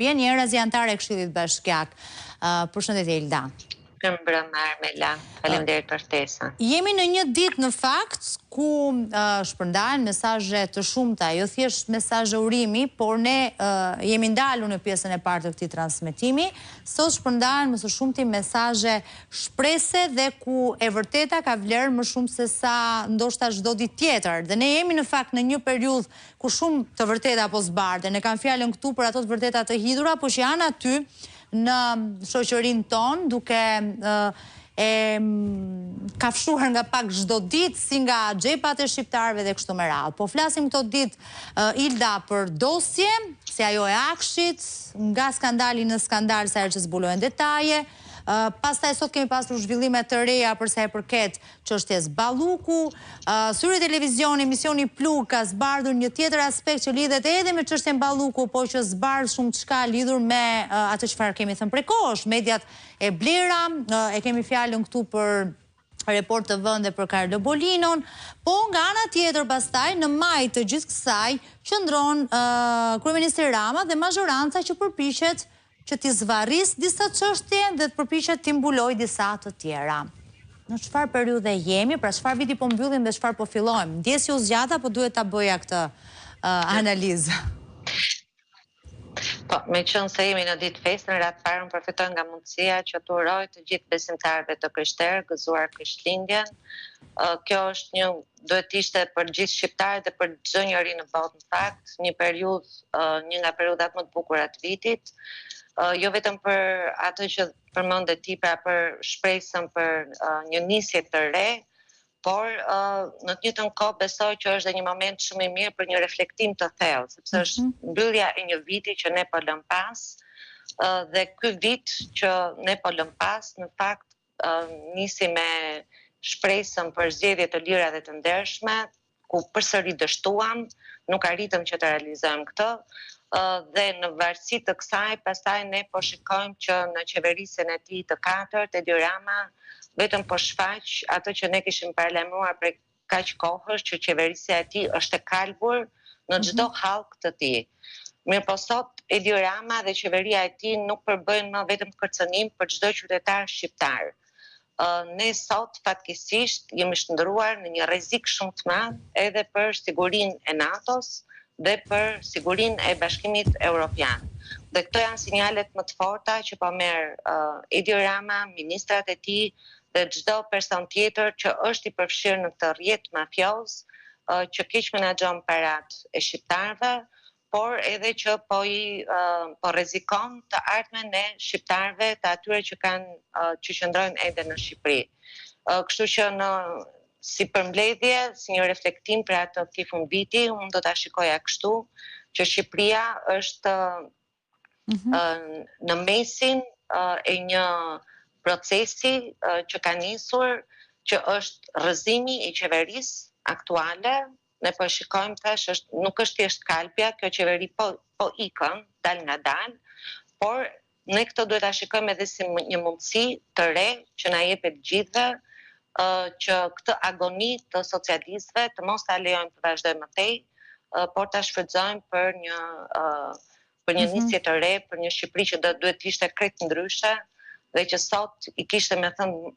Vjen njëherazi anëtare e Këshillit Bashkiak. Përshëndetje Ilda. Mirëmbrëma Armela, faleminderit për ftesën. Jemi në një ditë në fakt ku shpërndahen mesazhe të shumta, jo thjesht mesazhe urimi, por ne jemi ndalur në pjesën e parë të këtij transmetimi. Sot shpërndahen më së shumti mesazhe shprese dhe ku e vërteta ka vlerë më shumë se sa ndoshta çdo ditë tjetër. Dhe ne jemi në fakt në një periudhë ku shumë të vërteta po zbardhen, e kam fjalën këtu për ato të vërteta të hidhura, po që janë aty në shoqërinë tonë, duke e kafshuar nga pak çdo ditë, si nga xhepat e shqiptarëve dhe kështu me radhë. Po flasim këto ditë Ilda për dosje, si ajo e AKSHI-t, nga skandali në skandal sa herë që zbulohen detaje, pastaj sot kemi pasur zhvillime të reja për sa i përket çështjes Balluku. Syri Televizion, emisioni Plug ka zbardhur një tjetër aspekt që lidhet edhe me çështjen Balluku, po që zbardh shumëçka lidhur me atë çfarë kemi thënë prej kohësh, mediat e blera, e kemi fjalën këtu për Report TV-në dhe për Carlo Bollinon, po nga ana tjetër pastaj në majë të gjithë kësaj qëndron kryeministri Rama dhe mazhoranca që përpiqet që t'i zvarrisë disa çështje dhe të përpiqet t'i mbulojë disa të tjera. Në çfarë periudhe jemi, pra çfarë viti po mbyllim dhe çfarë po fillojmë? Ndjesë që u zgjata, po duhet ta bëja këtë analizë. Po, meqenëse jemi në ditë feste, në radhë të parë unë përfitoj nga mundësia që t'u uroj të gjithë besimtarëve të krishterë, gëzuar Krishtlindjen. Kjo është një duhet të ishte për gjithë shqiptarët dhe për çdo njeri në botë në fakt, një periudhë, një nga periudhat më të bukura të vitit, jo vetëm për atë që përmende ti, pra për shpresën për një nisje të re, por në të njëjtën kohë besoj që është dhe një moment shumë i mirë për një reflektim të thellë, sepse mhm. është mbyllja e një viti që ne po lëmë pas, dhe ky vit që ne po lëmë pas, në fakt nisi me shpresën për zgjedhje të lira dhe të ndershme, ku përsëri dështuam, nuk arritëm që të realizojmë këtë, dhe në varësi të kësaj, pastaj ne po shikojmë që në qeverisjen e tij të katërt, Edi Rama vetëm po shfaq atë që ne kishim paralajmëruar prej kaq kohësh që qeverisja e tij është e kalbur në mhm. çdo hallkë të tij. Mirëpo sot Edi Rama dhe qeveria e tij nuk përbëjnë më vetëm kërcënim për çdo qytetar shqiptar. Ne sot fatkeqësisht jemi shndërruar në një rrezik shumë të madh edhe për sigurinë e NATO-s dhe për sigurinë e Bashkimit Europian. Dhe këto janë sinjalet më të forta që po merr Edi Rama, ministrat e tij dhe çdo person tjetër që është i përfshirë në këtë rrjet mafioz që keqmenaxhon paratë e shqiptarëve, por edhe që po i po rrezikon të ardhmen e shqiptarëve, të atyre që kanë që qëndrojnë ende në Shqipëri. Kështu që në si përmbledhje, si një reflektim pra të këtij fundviti, unë do ta shikoja kështu, që Shqipëria është mhm. në mesin e një procesi që ka nisur, që është rrëzimi i qeverisë aktuale, ne po e shikojmë tash është nuk është thjesht kalbja, kjo qeveri po po ikën dalëngadalë, por ne këtë duhet ta shikojmë edhe si një mundësi të re që na jepet gjithëve që këtë agoni të socialistëve të mos ta lejojmë të vazhdojë më tej, por ta shfrytëzojmë për një për një mhm. nisje të re, për një Shqipëri që do duhet të ishte krejt ndryshe dhe që sot i kishte me thënë